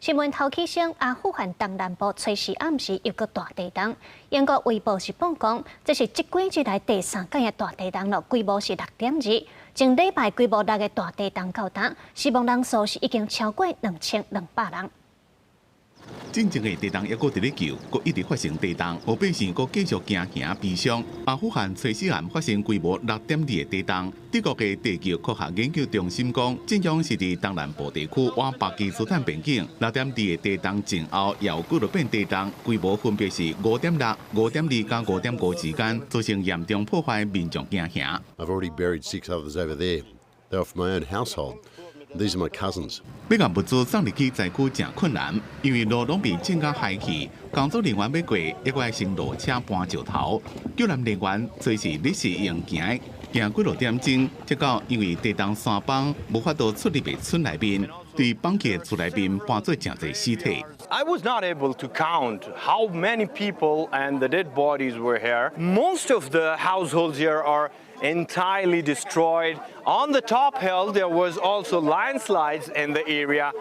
新聞頭起先，阿富汗東南部吹時暗時又閣大地動。英國衛報是報講，這是這幾日來第三擺的大地動囉，規模是6.2。前禮拜規模6的大地動到今，死亡人數是已經超過2200人。進前的地動猶閣佇咧救，閣一直發生地動，予百姓閣繼續驚驚悲傷。阿富汗崔斯岩發生規模6.2的地動，德國的地球科學研究中心講，震央是佇東南部地區倚巴基斯坦邊境。6.2的地動前後又閣落變地動，規模分別是5.6、5.2佮5.5之間，造成嚴重破壞，民眾驚嚇。 I've already buried six others over there. They were from my own household. These are my cousins. 欲共物資送入去災區誠困難，因為路攏被震甲海去，工作人員欲過，猶閣愛先落車搬石頭。救援人員隨時咧是用行的，行幾落點鐘，才到因為地動山崩無法度出入的村內面，對崩去的厝內面搬做誠濟屍體。 I was not able to count how many people and the dead bodies were here. Most of the households here are entirely destroyed. On the top hill, there was also landslides in the area.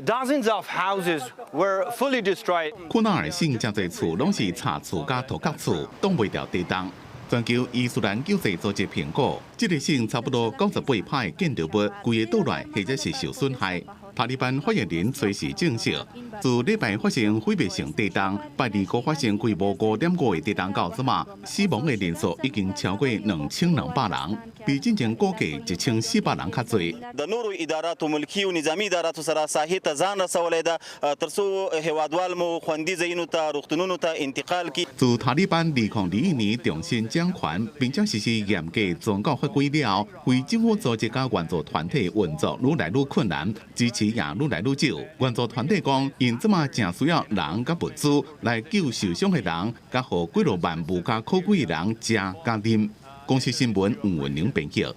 Dozens of houses were fully destroyed. 庫納爾省誠濟厝攏是柴厝佮土埆厝，擋袂牢地動。全球伊斯蘭救濟組織評估，這個省差不多98%的建築物規个倒落來，或者是受損害。塔利班發言人隨時證實，自禮拜發生毀滅性地動，拜二閣發生規模5.5的地動到這馬，死亡的人數已經超過2200人，比之前估計1400人較濟。 د نورو اداراتو ملکي او نظامي اداراتو سره ساحې ته ځان رسولی ده ترڅو هیوادوال مو خوندي ځایونو ته روغتونونو ته انتقال کړي。自塔利班2021年重新掌權，並且實施嚴格宗教法規了後，非政府組織佮援助團體運作愈來愈困難，支持也愈來愈少。援助團體講，𪜶這馬誠需要人佮物資來救受傷的人，佮予幾落萬無家可歸的人食佮啉。公視新聞吳文玲編輯。